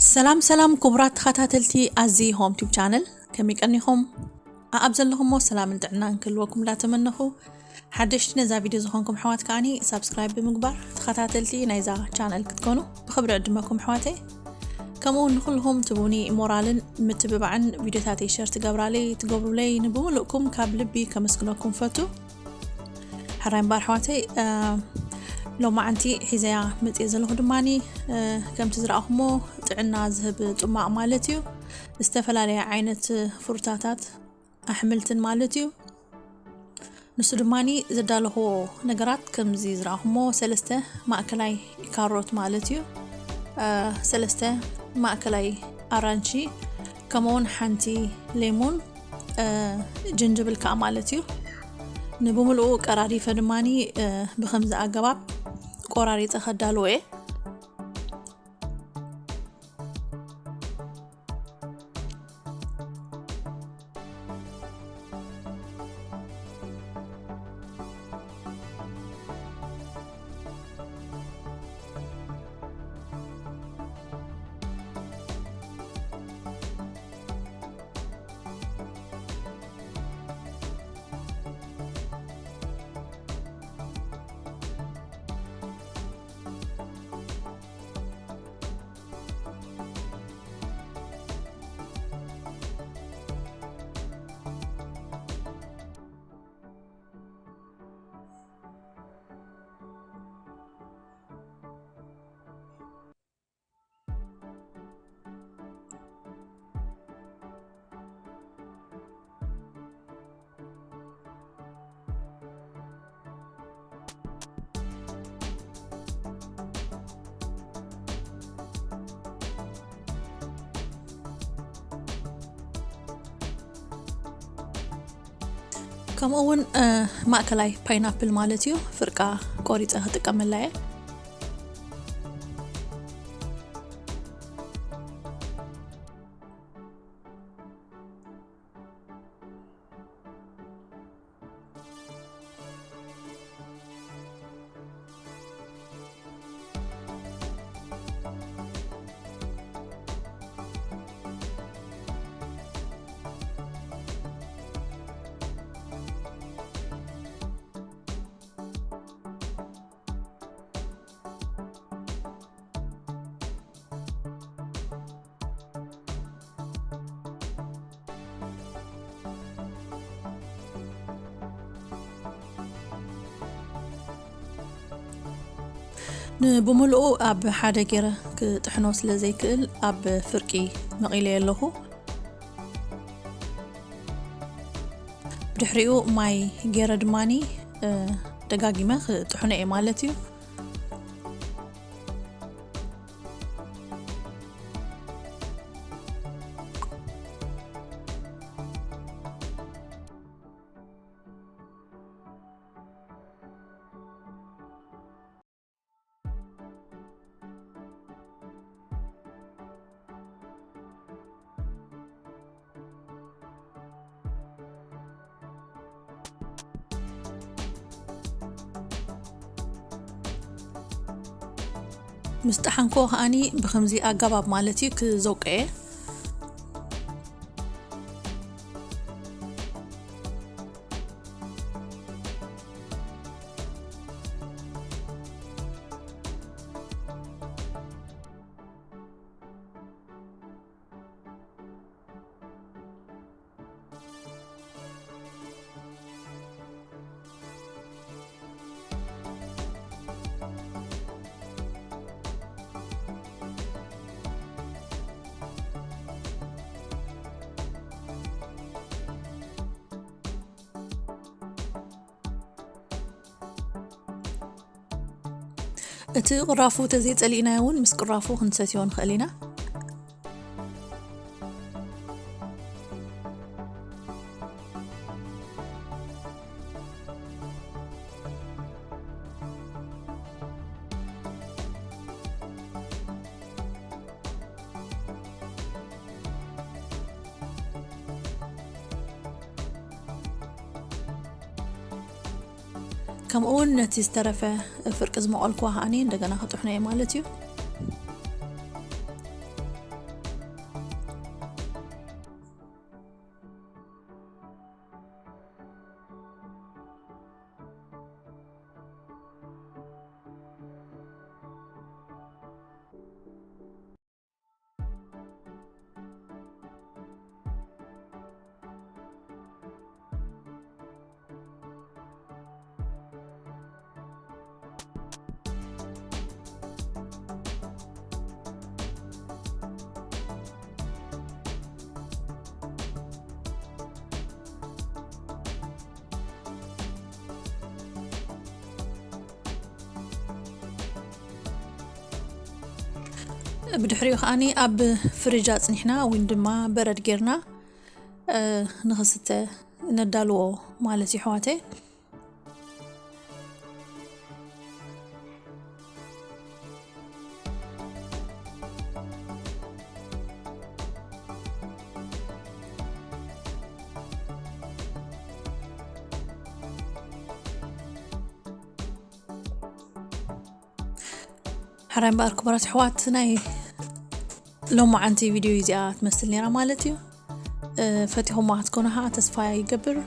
ሰላም ሰላም ክቡራት ተኸታተልቲ ኣዚ ሆም ቲዩብ ቻነል፣ ከመይ ቀኒኹም? ኣኣብ ዘለኹሞ ሰላምን ጥዕናን ክህልወኩም እንዳተመነኹ፣ ሓደሽቲ ነዛ ቪድዮ ዝኾንኩም ኣሕዋት ከዓኒ ሳብስክራይብ ብምግባር ተኸታተልቲ ናይዛ ቻነል ክትኮኑ ብኽብሪ ዕድመኩም ኣሕዋተይ። ከምኡ እውን ንኹልኹም ትቡኒ ሞራልን ምትብባዕን፣ ቪድዮታተይ ሸር ትገብራለይ፣ ትገብሩለይ ንብምሉእኩም ካብ ልቢ ከመስግነኩም ፈቱ። ሕራይ እምበኣር ኣሕዋተይ፣ እ፣ ሎማዓንቲ ሒዘያ መፅየ ዘለኹ ድማኒ፣ እ፣ ከምቲ ዝረኣኹሞ ጥዕና ዝህብ ፁማቕ ማለት እዩ። ዝተፈላለየ ዓይነት ፍሩታታት ኣሕምልትን ማለት እዩ። ንሱ ድማኒ ዘዳለኹዎ ነገራት ከምዚ ዝረኣኹሞ ሰለስተ ማእከላይ ካሮት ማለት እዩ። እ፣ ሰለስተ ማእከላይ ኣራንሺ፣ ከምኡውን ሓንቲ ሌሙን፣ እ፣ ጅንጅብል ከዓ ማለት እዩ። ንብምልኡ ቀራሪፈ ድማኒ፣ እ፣ ብኸምዚ ኣገባብ ቆራሪፀ ከዳልዎ እየ። ከምኡ እውን፣ እ፣ ማእከላይ ፓይናፕል ማለት እዩ፣ ፍርቃ ቆሪፀ ክጥቀመላ እየ። ንብምልኡ ኣብ ሓደ ገይረ ክጥሕኖ ስለ ዘይክእል ኣብ ፍርቂ መቒለዮ ኣለኹ። ብድሕሪኡ ማይ ገይረ ድማኒ፣ እ፣ ደጋጊመ ክጥሕኖ እየ ማለት እዩ። ምስ ጠሓንኮ ከኣኒ ብኸምዚ ኣገባብ ማለት እዩ ክዘውቀየ። እቲ ቅራፉ ተዘይጸሊእናዮ እውን ምስ ቅራፉ ክንሰትዮ ንኽእል ኢና። ከምኡ እውን ነቲ ዝተረፈ ፍርቂ ዝመቐልኩዋ ከዓኒ እንደገና ክጥሕኖ እየ ማለት እዩ። ብድሕሪኡ ከዓኒ ኣብ ፍሪጅ ኣጽኒሕና ወይ ድማ በረድ ጌርና ንኽስተ ነዳልዎ ማለት እዩ ኣሕዋተይ። ሕራይ እምበኣር ክቡራት ኣሕዋት፣ ናይ ሎማዓንቲ ቪድዮ እዚኣ ትመስል ነይራ ማለት እዩ። ፈቲኹማ ክትኮኑ ከዓ ተስፋ ይገብር።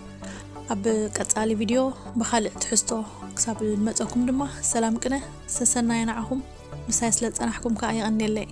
ኣብ ቀጻሊ ቪድዮ ብኻልእ ትሕዝቶ ክሳብ ንመፀኩም ድማ ሰላም ቅነ ሰሰናየ ንዓኹም። ምሳይ ስለ ዝፀናሕኩም ከዓ የቐንየለይ።